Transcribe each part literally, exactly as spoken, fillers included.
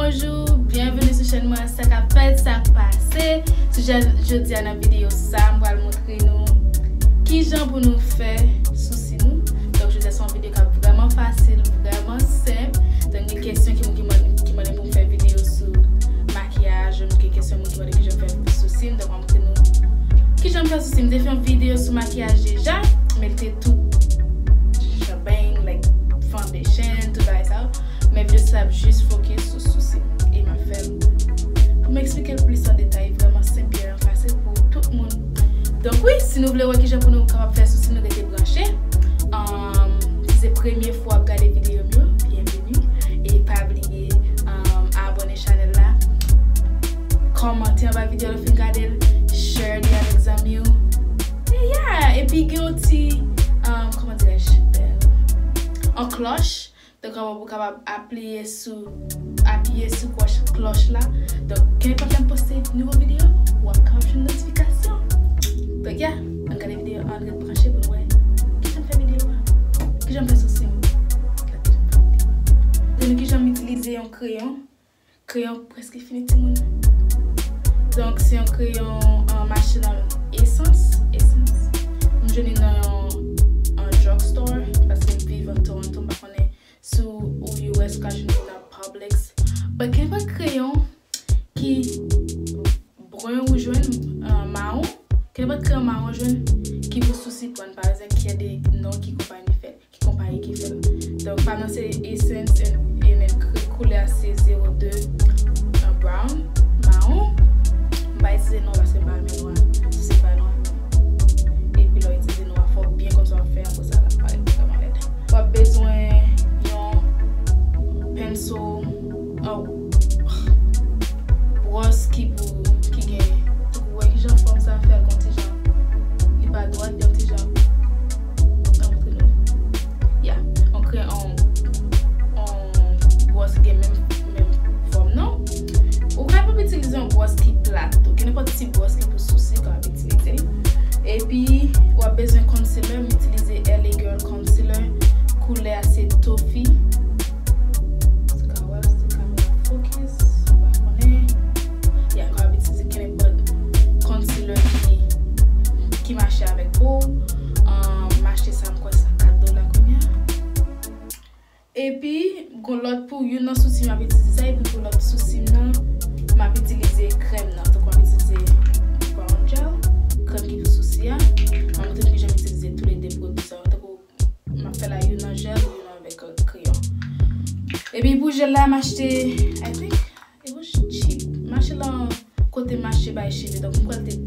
Bonjou, byenveni sou chèn mwen, sa k ap fèt, sa k pase. Sijè jodi a nan videyo sa, m pral montre nou kijan pou nou fè sousi nou. Donk, jodi a se yon videyo k ap vrèman fasil, vrèman senp. Donk, gen kesyon ki, ki mande, ki mande pou m fè videyo sou makiyaj, gen kesyon moun ki mande kijan m fè sousi m. Donk, m ap montre nou kijan m fè sousi m. M te fè yon videyo sou makiyaj deja, men l te tout shebang, like, foundation, tout bagay sa yo. Men videyo sa ap jis fokis sou sousi m e m ap fè l pou m eksplike l plis an detay, vrèman senp e fasil pou tout moun. Donk wi, si nou vle wè kijan pou nou kapab fè sousi nou, rete branche. Um, si se premye fwa w ap gade videyo m yo, byenveni. E pa bliye, um, abòne chanèl la, kòmante anba videyo lè w fin gade l, share li avèk zanmi w. E yeah, epi gen yon ti, um, kòman dirais-je, yon klòch. Donk, ou kapab apiye sou, apiye sou klòch, klòch la. Donk, kenenpòt lè m poste nouvo videyo, w ap kapab jwenn notifikasyon. Donk, yeah, ann gade videyo, ann ret branche pou nou wè kijan m fè videyo a. Kijan m fè sousi m. Gade kijan m fè videyo a. Gade kijan m itilize yon kreyon. Kreyon prèske fini, timoun. Donk, se yon kreyon, uh, m achte nan Essence, Essence. M jwenn li nan yon, yon drugstore, paske m viv an Toronto, m pa konnen si w U S ou ka jwenn li nan Publix. But kenenpòt kreyon ki bren ou jwenn, uh, mawon, kenenpòt kreyon mawon jwenn ki pou sousi pran, pa egzanp, ki gen de non ki konpayi fè l. Ki konpayi ki fè l. Donk, pa m nan se Essence and, and then k-, koulè a se zewo de, uh, brown, mawon. M pa itilize non paske m pa renmen nwa. Si se pa nwa. Epi lè w itilize nwa, fò w byen konn sa w ap fè, apre sa l ap parèt vrèman lèd. W ap bezwen yon pencil, oh, bwòs ki pou, ki gen, tankou, wè kijan fòm sa fè l gon ti jan, li pa dwat, li yon ti jan, nan montre nou. Yeah, on kre-, on, on bwòs ki gen menm, menm fòm nan. Ou kapab itilize yon bwòs ki plat tou, gen nenpòt ti bwòs ki pou sousi, ou kapab itilize l. Epi, w ap bezwen concealer, m itilize L A Girl Concealer, koulè a se Toffee. Ou ka wè l, se kamera focus, m pa konnen. Ya, ou kapab itilize kenenpòt concealer ki, ki mache avèk po w. Um, m achte sa, m kwè sa kat dola kounye a. Epi, gon lòt pou youn nan sousi m ap itilize sa, epi pou lòt sousi m nan, m ap itilize krèm nan. Tankou m ap itilize Brow Gel, krèm ki pou sousi a. M ap montre nou kijan m itilize toulede pwodui sa yo. Tankou m ap fè la youn nan jèl, youn avèk, euh, kreyon. Epi pou jèl la, m achte, I think, it was cheap. M achte l nan kote mache bay cheve. Donk, m kwè l te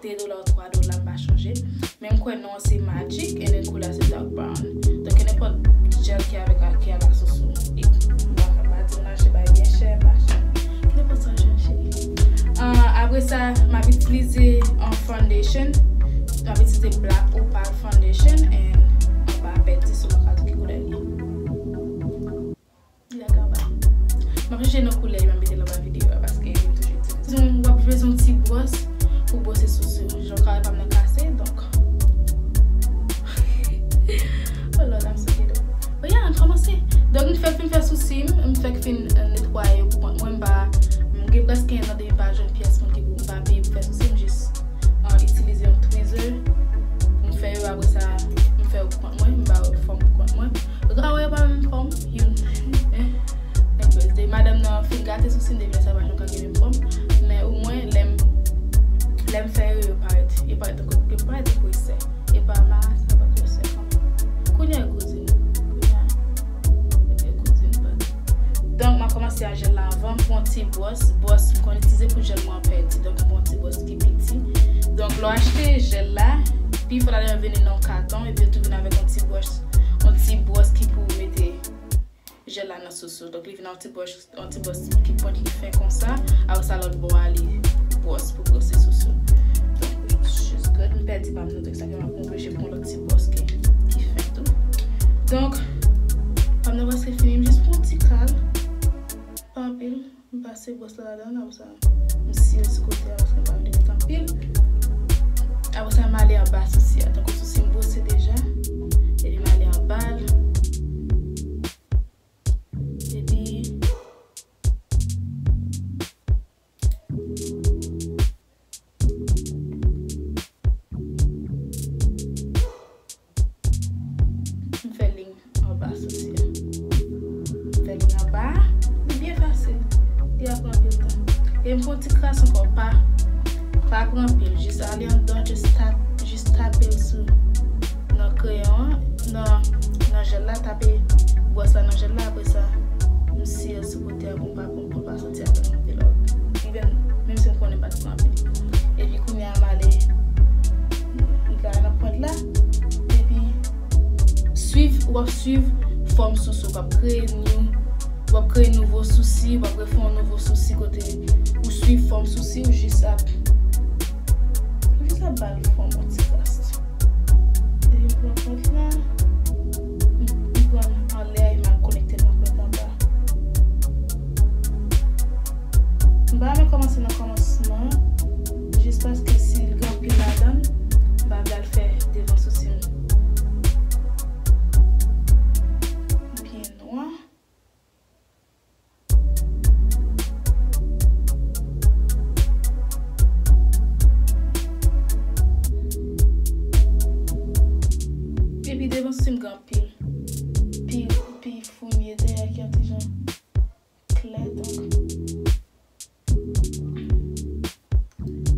de dola ou twa dola, m pa chonje. Men m kwè non an se Magic, and then koulè a se dark brown. Donk, kenenpòt jèl ki avèk, ki a la soso. E m pa ka pa di nou achte bay byen chè, pa chè. Kenenpòt sa w chèche. Ah, apre sa, m ap itilize yon foundation. M ap itilize Black Opal Foundation, and anba pèdi sou mwen ka di ki koulè li ye. Li la gaba. M ap chèche nan koulè yo, m ap mete l anba videyo a, paske m toujou itilize. Sinon, w ap bezwen yon ti bwòs pou bwose sousi w. Jan kare pa m nan kase, donk. Oh Lord, I'm so ghetto. But yeah, ann kòmanse. Donk, m fèk fin fè sousi m, m fèk fin, euh, netwaye yo pou kont mwen, m pa, m gen prèske en an depi m pa jwenn pyès moun ki pou, m pa peye pou fè sousi m, jis an itilize yon tweezer pou m fè yo, apre sa, m fè yo pou kont mwen, m ba yo fòm pou kont mwen. Ou ka wè yo pa menm fòm, youn. Nenpòt de madanm nan fin gate sousi m, depi lè sa pa janm ka gen menm fòm. Men omwen, lè m, lè m fè yo, yo parèt, yo parèt tankou, yo parèt tankou esè. E pa marasa, pa esè kanmenm. Kounye a, kouzin. Kounye a, kouzin pa. Donk, m ap kòmanse ak jèl la anvan. M pran yon ti bwòs. Bwòs, m konn itilize pou jèl mwen an pèdi. Donk, m pran yon ti bwòs ki piti. Donk, lè w achte jèl la, pi fò ladan yo vini nan yon katon, epi yo tou vin avèk yon ti bwòs, yon ti bwòs ki pou mete jèl la nan soso. Donk, li vin yon ti bwòs, yon ti bwòs ki pwent, li fen konsa. Apre sa, lòt bò a, li bwòs pou bwose soso. Donk, just good. M pèdi pa m nan, donk sa fè m ap oblije pran lòt ti bwòs ki, ki fen tou. Donk, pa m nan prèske fini, m jis pran yon ti kal. Pa anpil. M pase bwòs la ladan, apre sa, m siye l sou kote a, paske m pa vle met anpil. Apre sa, m ale anba sousi a. Tankou sousi m bwose deja, epi m ale anba l. Epi, Ba, li byen fasil. Li ap pran anpil tan. E m pran ti kras ankò, pa, pa pran anpil. Jis ale anndan, jis tap, jis tape l sou nan kreyon an, nan, nan jèl la, tape bwòs la nan jèl la, apre sa, m siye l sou kote a pou m pa, pou m pa santi avè l anpil. Even, menm si m konnen m pa t pran anpil. Epi kounye a, m ale, m ka nan pwent la, epi swiv, w ap swiv fòm sousou, w ap kreye new, w ap kreye nouvo sousi, w ap refè yon nouvo sousi kote ou swiv fòm sousi, ou jis ap, ou jis ap ba l fòm yon ti kras. Epi m pran pwent la, m, m pran anlè a, e m al konekte l nan pwent anba. M pa renmen kòmanse nan kòmansman, jis paske si l gen anpil ladan l, m pa vle al fè devan sousi m byen nwa. Epi devan sousi m gen anpil pi, pi founye dèyè ki yon ti jan klè, donk.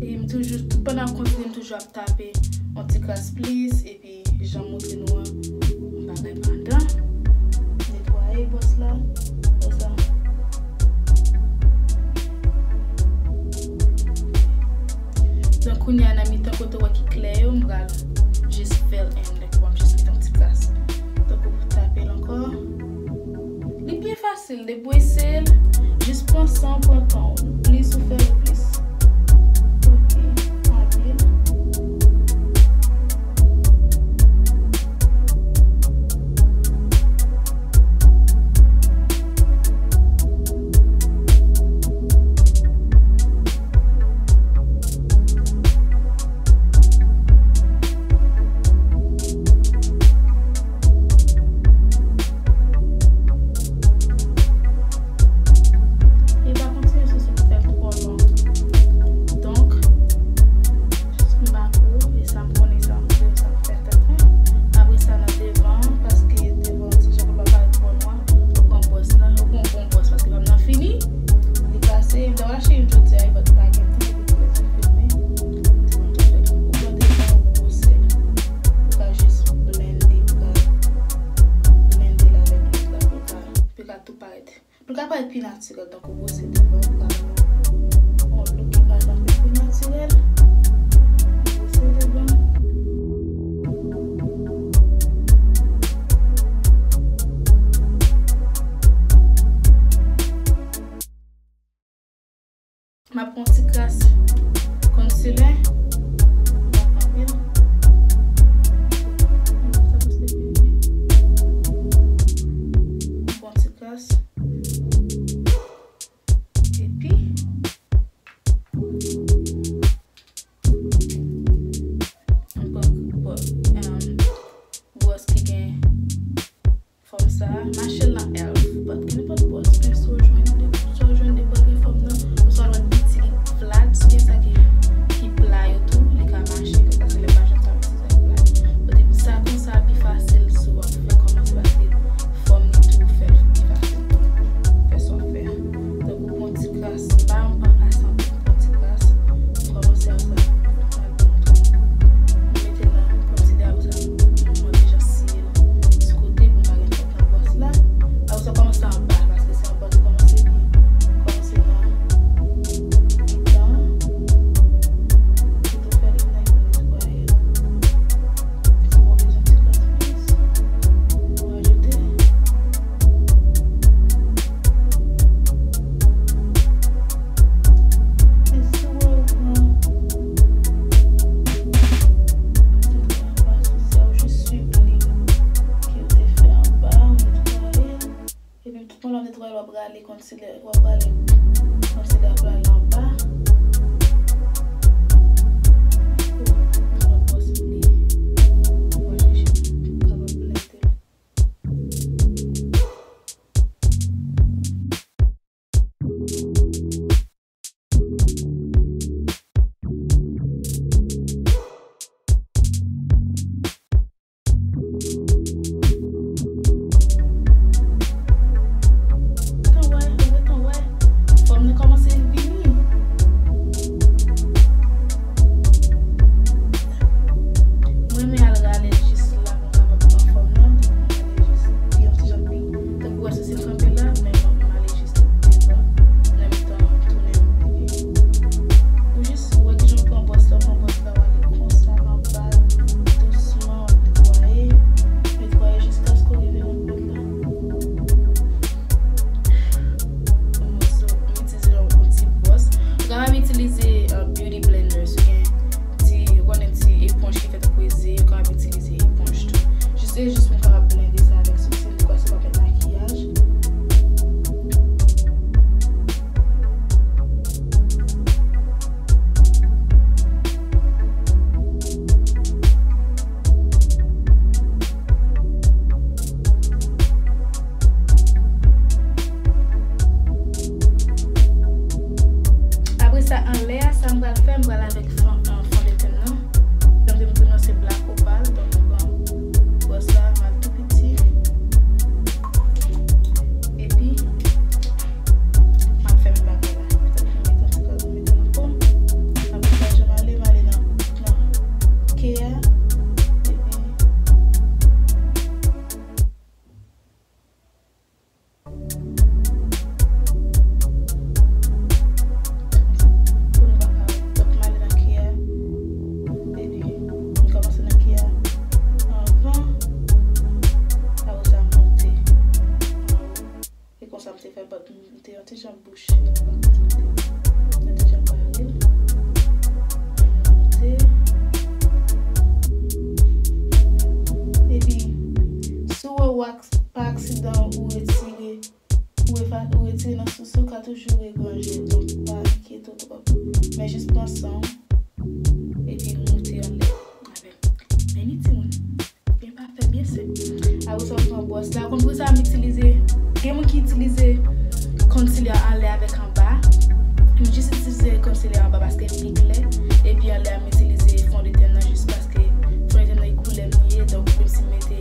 E m toujou, tout pandan m kontinye, m toujou ap tape yon ti kras plis, epi jan m montre nou an, m pa bay pandan. Netwaye bwòs la, fè sa. Donk, kounye a, nan mitan kote w wè ki klè yo, m pral jis fill in, like, w ap jis met yon ti kras. Donk, ou tape l ankò. Li byen fasil, depi w eseye l, jis pran san w, pran tan w. Plis ou fè l, plis. Ok, abil. E pa kontinye sou sou fè l twò long. Donk, jis m ba kou, e sa m konnen, sa m konnen, sa m fè tèt mwen. Apre sa, nan devan, paske devan ti jan pou l pa parèt twò nwa, ou pran bwòs la, ou pran bon bwòs, paske pa m nan fini. Li pase, m ta pral achte youn jodi a, but m pa gen tan, epi m bezwen filme. M di bon, m tou fè l. Ou pran devan, ou gwosè l. Ou ka jis blende, ou ka blende l avèk lòt la, pou l ka, pou l ka tou parèt. Pou l ka parèt pi natirèl, tankou gwosè devan, ou ka yon look ki parèt anpil pi natirèl. Gwosè devan. M ap pran ti kras concealer. M ap anpil. M pran ti kras. Epi, m pran, um, bwòs ki gen fòm sa a, m achte l nan Elf, but gen nenpòt bwòs, men si w jwenn de, si w jwenn de bwòs gen fòm nan, oswa lòt piti ki flat, si w gen sa ki, ki pla yo tou, li ka mache, paske lè m pa jwenn sa, m itilize pla. But epi sa konsa pi fasil si w ap fè kòmanse, paske fòm li tou fè l pi fasil pou fè sa w ap fè a. Donk, ou pran ti kras, m pa, m pa pase anpil, m pran ti kras, m kòmanse avè sa, m al montre w. M mete l nan kòmsi de apre sa, m, m deja siye l sou kote pou m pa gen twòp nan bwòs la. Apre sa, kòmanse anba, paske se anba nou kòmanse, epi kòmanse nan mitan an. Kite w fè li nan yon netwaye. Si w bezwen ti kras plis, ou ajoute. E si w wè ou pran, ou netwaye anba sou sa, ou jis swiv liy ke w te fè anba, ou netwaye l. Epi tout moun w ap netwaye, w ap rale concealer, w ap rale concealer pou l al anba. Pou, pou l ap posib li, w ap chèche kapab blende. Te fè bòt m te yon ti jan bouche la, pa kontinye. Yon ti jan pale. Monte. Epi, si w wè w ak-, pa aksidan ou retire, ou refa-, ou retire nan souse, ou ka toujou regranje. Donk, pa enkyete w twòp. Men jis pran san w, epi moute anlè avè l. Men ni timoun. Byen pa fè byen senp. Apre sa, w pran bwòs la. Konn pou sa, m itilize, gen moun ki itilize concealer anlè avèk anba. M jis itilize concealer anba paske l pi klè. Epi anlè a, m itilize fondeten nan jis paske fondeten nan e koulè m li ye. Donk, menm si m mete,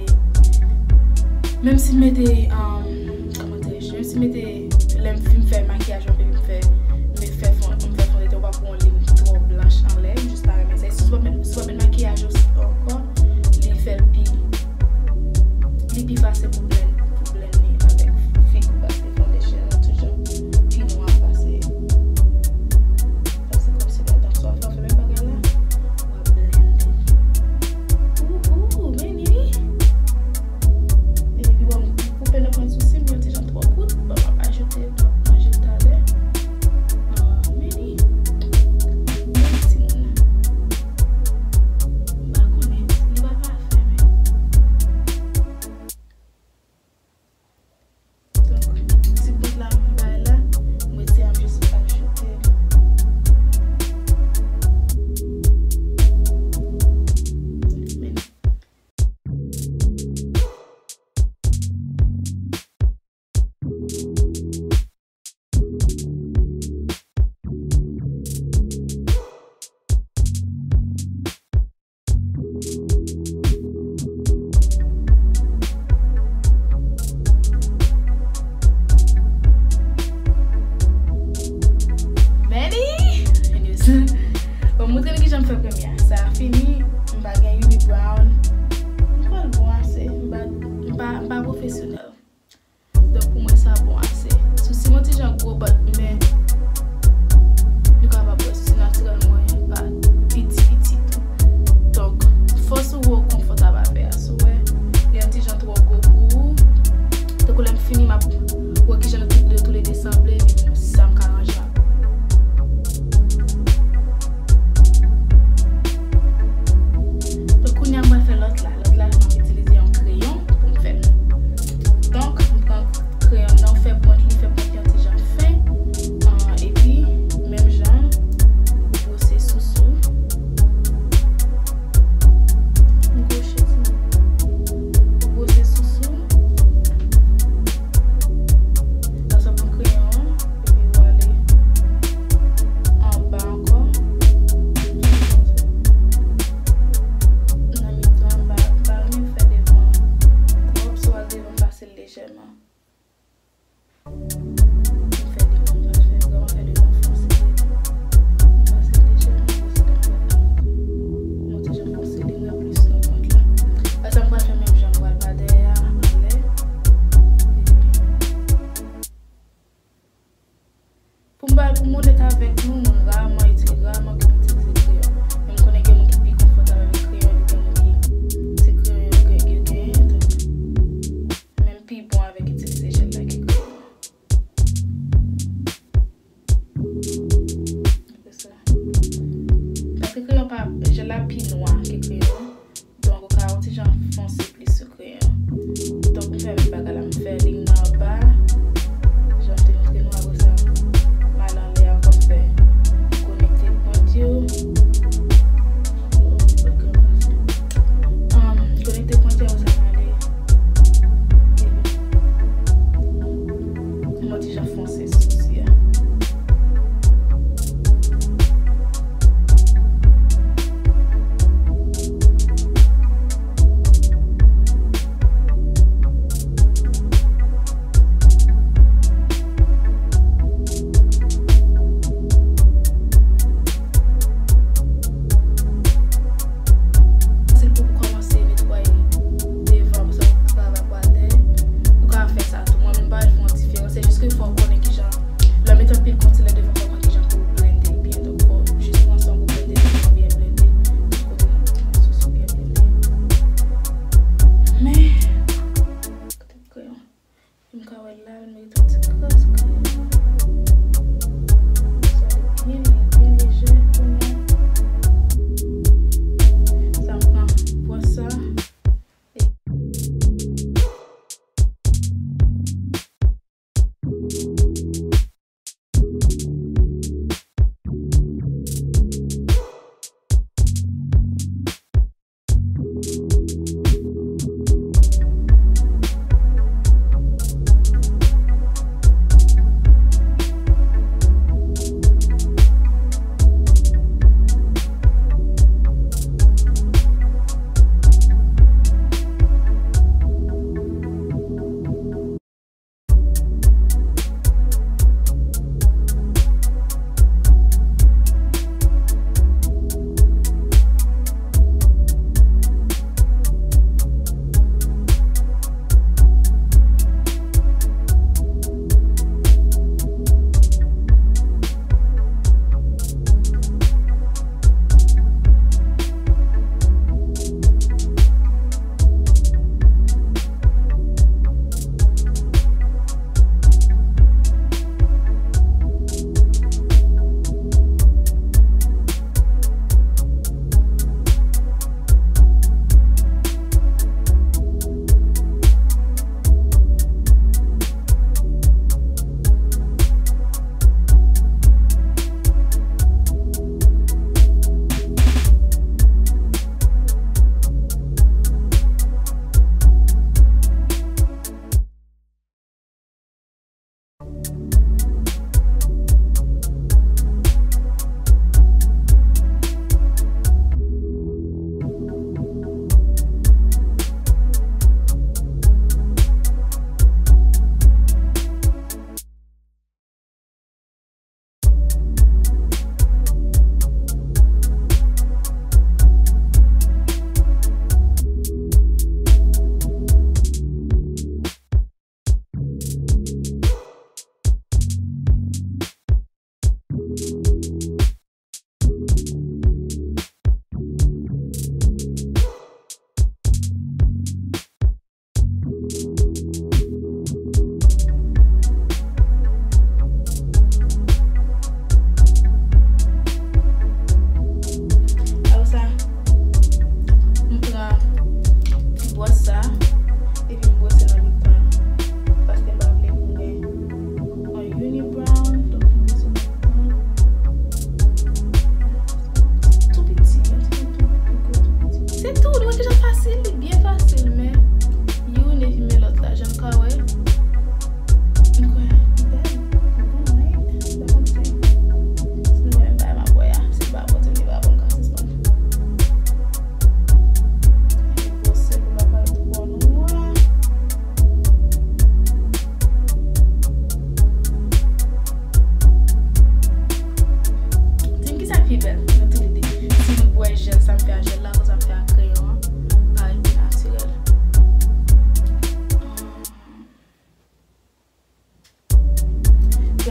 menm si m mete, um, kòman dire, menm si m mete, lè m fin fè makiyaj mwen, epi m fè, m fè fon-, m fè fondeten, ou pa pou yon liy twò blanch anlè, m jis pa renmen sa. E si w pa met, si w pa met makiyaj ou ankò, li fè l pi, li pi fasil pou blend, pou blend li avèk figi w, paske foundation an toujou pi nwa pase, pase concealer. Donk, sa w ap fè, w ap fè menm bagay la, w ap blende. Ooh, ooh, men ni. Epi, bon, m koupe nan pwen sousi m, yon ti jan twò kout. Bon, m ap ajoute, m ap ranje l talè. Ah, men li, men timoun nan. M pa konnen, li pa pafè, men. Donk, ti pwent la m bay la, m rete a m jis ajoute. Men. Benny! Anyways, bon, m montre nou kijan m fè premye a. Sa a fini, m pa gen unibrow. M kwè l bon ase, m pa, m pa, m pa pwofesyonèl. Donk, pou mwen, sa bon ase. Sousi m yon ti jan gwo, but, men, nou kapab wè sousi natirèl mwen pa piti, piti tou. Donk, fòse w wè w konfòtab avè a. Si w wè, li yon ti jan twò gwo pou ou. Tankou lè m fini, m ap wè kijan nou tou, nou toulede sanble, epi sa m ka ranje. Donk, kounye a, m pral fè lòt la. Lòt la, m ap itilize yon kreyon pou m fè l. Donk, m pran kreyon nan, fè pwent li, fè pwent li yon ti jan fen. Ah, epi, menm jan, ou brose souse w. M gwo chèz mwen. Ou brose souse w. Apre sa, pran kreyon an, epi ou ale anba ankò. Nan mitan, m pa, m pa renmen fè devan twòp, si w al devan, pase l lejèman. M fè devan, m pa fè, vrèman fè devan fonse. M pase l lejèman, apre sa, m yon ti jan fonse li, mwen plis nan pwent la. Apre sa, m pral fè menm jan, m pral pa dèyè a, anlè. Epi, Pou m ba, pou m onèt avèk nou, mwen raman itilize, raman ke m itilize kreyon. Men m konnen gen moun ki pi konfòtab avèk kreyon, epi gen moun ki se kreyon yo gen, yo genyen. Donk, men m pi bon avèk itilize jèl la ke kreyon an. Apre sa, paske kreyon pa, jèl la pi nwa ke kreyon an. Donk, ou ka yon ti jan fonse plis sou kreyon. Donk, m fè menm bagay la, m fè liy nan anba. Jan m te montre nou, apre sa, m al anlè ankò, m fè konekte pwent yo. Um, konekte pwent yo, apre sa, m ale. Epi, m yon ti jan fonse sou sousi a. Fasil pou w kòmanse netwaye devan, apre sa w travay pou al dèyè. Ou ka fè sa tou. Mwen menm, pa fè yon diferans. Se jis ke fò w konnen kijan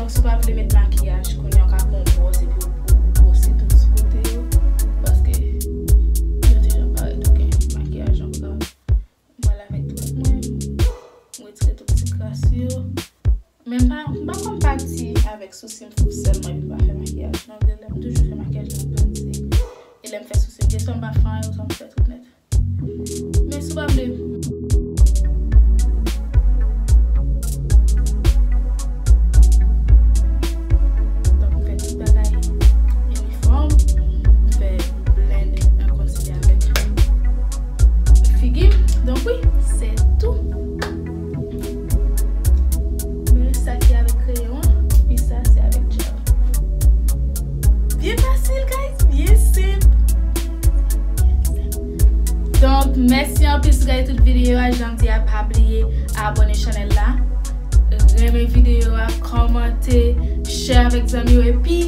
Si w pa vle met makiyaj, kounye a w ka pran yon bwòs epi w, w, w bwose tout sou kote yo. Paske yo te jan parèt ou gen makiyaj ankò. M pral avèk dwèt mwen, m retire tout ti kras yo. Men m pa, m pa konn pati avèk sousi m sèlman epi m pa fè makiyaj. Non, de lè m toujou fè makiyaj nan pati. E lè m fè sousi m, keswa m pa fè anyen, oswa m fè tout nèt. Men si w pa vle. Donk, m fè tout bagay inifòm. M fè blend, euh, konsile avèk figi m. Donk, wi, se tou. Men sa ki avèk kreyon an, pi sa se avèk gel. Byen fasil, guys, byen senp. Donk, mèsi anpil si w gade tout videyo a. Jan m di a, pa bliye abòne chanèl la, renmen videyo a, kòmante, share avèk zanmi w, epi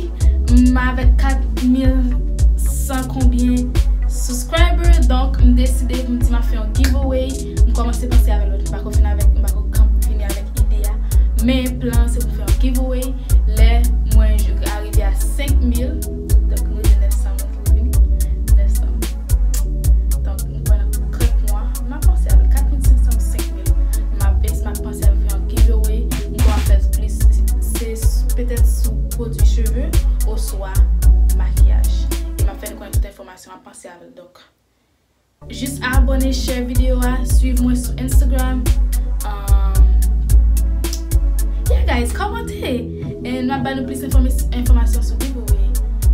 m avèk kat mil san konbyen subscriber, donk m deside pou m di m ap fè yon giveaway. M kòmanse panse avè l, m pako fin avèk, m pako kanp vini avèk ide a. Men plan an se pou m fè yon giveaway lè mwen arive a senk mil. Donk, nou gen nèf san moun ki vini. Nèf san. Donk, m kwè nan kèk mwa, m ap panse avè l, kat mil senk san, senk mil. M ap, m ap panse avè l fè yon giveaway. M kwè m ap fè plis, se petèt sou pwodui cheve oswa makiyaj. E m ap fè nou konnen tout enfòmasyon, m ap panse avè l. Donk, jis abòne, share videyo a, swiv mwen sou Instagram. Um, yeah, guys, kòmante. E m ap ba nou plis enfòm-, enfòmasyon sou giveaway.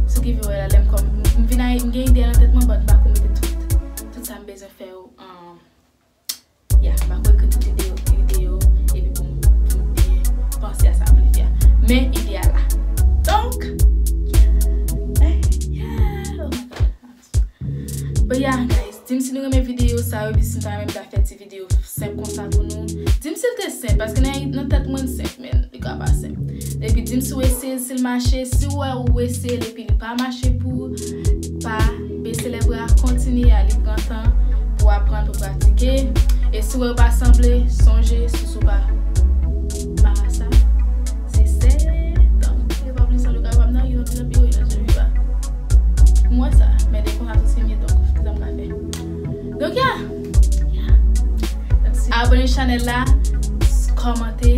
Sou giveaway la, lè m kòm, m vin a, m gen ide a nan tèt mwen, but m pako mete tout, tout sa m bezwen fè yo. Um, yeah, m pako ekri tout ide yo, ide yo, epi pou m, pou m byen panse a sa m vle fè a. Men ide a la. Donk, eh, yeah, oh my God. But yeah, guys, di m si nou renmen videyo sa yo, epi si nou ta renmen m ta fè ti videyo senp konsa pou nou. Di m si l te senp, paske nan, nan tèt mwen l senp, men li ka pa senp. Epi di m si w eseye l, si l mache, si w wè ou eseye l epi li pa mache pou ou, pa bese lèbra, kontinye a, li pran tan pou aprann, pou pratike. E si w wè ou pa sanble, sonje, sousou pa marasa. Se sètan, yo pa plis anlo kapab nan, yo anpil anpil, yo nan viva. M wè sa, men de konsa tou se mye, donk, kisa m ka fè? Donk, yeah. Yeah. Donk, si abòne chanèl la, kòmante,